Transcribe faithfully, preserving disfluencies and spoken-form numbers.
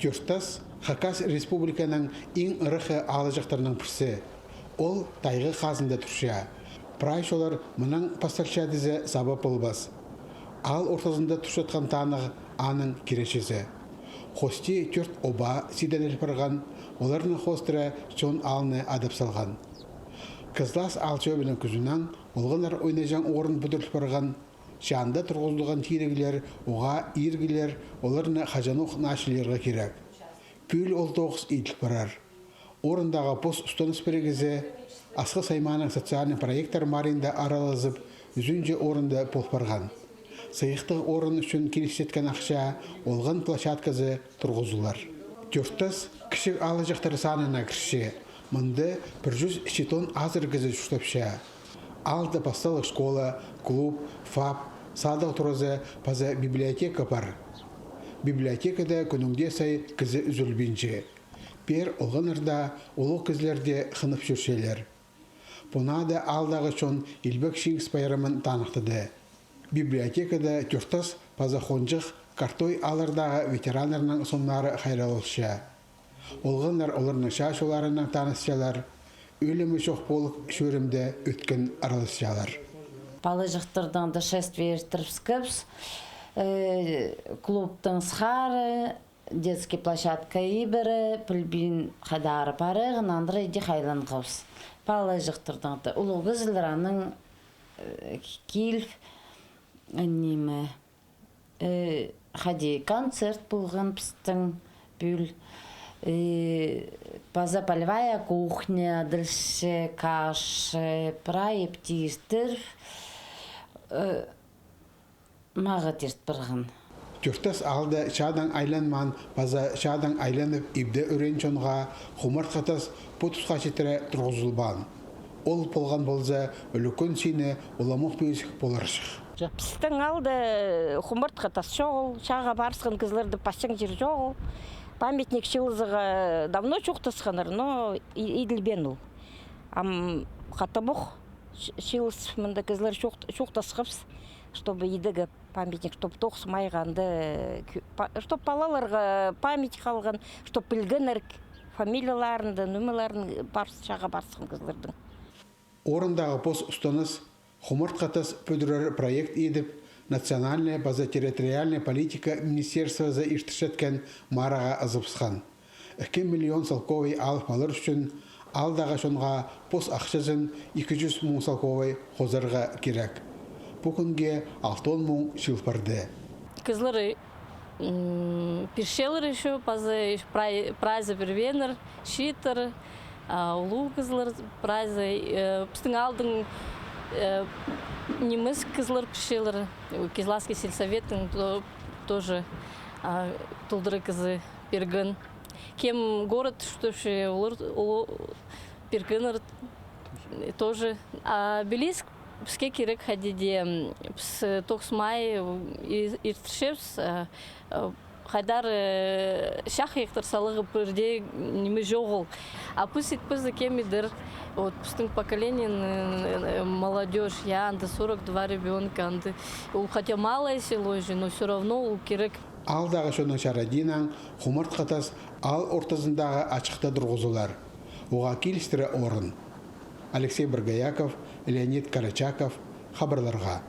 Тӧрт Тас — Хакас Республиканың иң ыраххы аалҷахтарының пірсі. Ол тайға хазында турча. Прай чоллар мынаң пасталча тізе саба полбас. Аал ортазында турчатхан танығ — аның киречізі. Хости тӧрт оба сиденел парған, оларның хоостыра чон аалны адап салған. Кызлас аал чӧбінің кӱзінең олғаннар ойнаҷаң орын пӱдіріл парған. Чаанда турғызылған тиріглер уғаа иргілер, оларны хаҷанох наачылирға кирек. Пӱӱл ол тоғыс иділ парар. Орындағы пос устаныс пірігізі Асхыс аймааның социальный проекттер марығында аралазып, ӱзінҷі орында пол парған. Сыйыхтығ орын ӱчӱн килісчеткен ахчаа олған площадказы турғызылар. Тӧрт Тас кічіг аалҷахтар санына кірче. Мында пір чӱс читон азыра кізі чуртапча. Аалда пасталығ школа, клуб, ФАП, садығ туразы паза библиотека пар. Библиотекада кӱніңде сай кізі ӱзӱлбинче. Пеер олғаннар даа, улуғ кізілер дее хынып чӧрчелер. Пу наада аалдағы чон Илбек Чиңіс пайрамын таныхтады. Библиотекада Тӧрт Тас паза Хонҷых, Картой ааллардағы ветераннарның сомнары хайраллалча. Олғаннар оларның чаа-чолларынаң танысчалар, ӧлімі чох полығ чӧрімде ӧткін араласчалар. Палаҷахтардаң да шествие иртірібіскебіс, э, клубтаң сығара, детский площадка ибіре, пілбин хайдар парығ, нандыра иди хайланғабыс. Палаҷахтардаң да улуғ кізілер анаң, э, кил, ниме, э, хайди концерт полған пістің пӱӱл. Э, паза полевая кухня, дальше каш, э, прай иб тиртір, э, мағат ирт парған. Тӧрт Тас аалда чаадаң айланмаан паза чаадаң айланып ибде ӱреен чонға Хумартхы Тас пу тусха читіре турғызылбаан. Ол полған полза, ӱлӱкӱн сині уламох пӧзік поларҷых. Пістің аалда Хумартхы Тас чоғыл, чааға парысхан кізілерді пасчаң чир чоғыл. Памятник чыылызығға давно чоохтасханнар, но и-, иділбеен ол. Ам хатабох ч-, чыылыс мында кізілер чоох-, чоохтасхабыс, чтобы идерге памятник, чтоб тоғыс майға анда, э, кӧ-, па-, чтоб палаларға память халған, чтоб пілгеннер фамилияларын да, нөмірлерін, парыс-, чааға парысхан кізілернің. Орындағы пос устаныс Хумартхы Тас пӱдірер проект идіп, национальнай паза территориальнай политика министерствозы иртірчеткен марығға ызыбысхан. Ікі миллион салковай алып алар ӱчӱн аалдағы чонға пос ахчазын ікі чӱс муң салковай хозарға кирек. Пу кӱнге алтон муң чыыл парды. Кізілер, м, пирчелер ещё, паза ещё прай-, прайзы пирбееннер, чииттер, а, улуғ кізілер прайзы, э, пістің аалдың, э, нимес кізілер пирчелер, Кизласский сельсоветтің то-, тоже, а, толдыра кізі пирген. Кем город, что вообще, олар, олар пиргеннер тоже. А Белиск піске кирек хайди дее, м, піс, э, тоғыс май, э, иртірчебіс, э, э, хайдар, э, чахайахтар саларға пірдее ниме чоғыл. А піс ит паза кем идер, вот, пістің поколение, э, э, молодёжь, я, анда сорок два ребёнка, анда ол хотя малое село же, но всё равно ол кирек. Аалдағы чонның чарадиинаң Хумартхы Тас аал ортазындағы ачыхта турғызылар. Уғаа килістіре орын. Алексей Боргояков, Леонид Карачаков, хабарларға.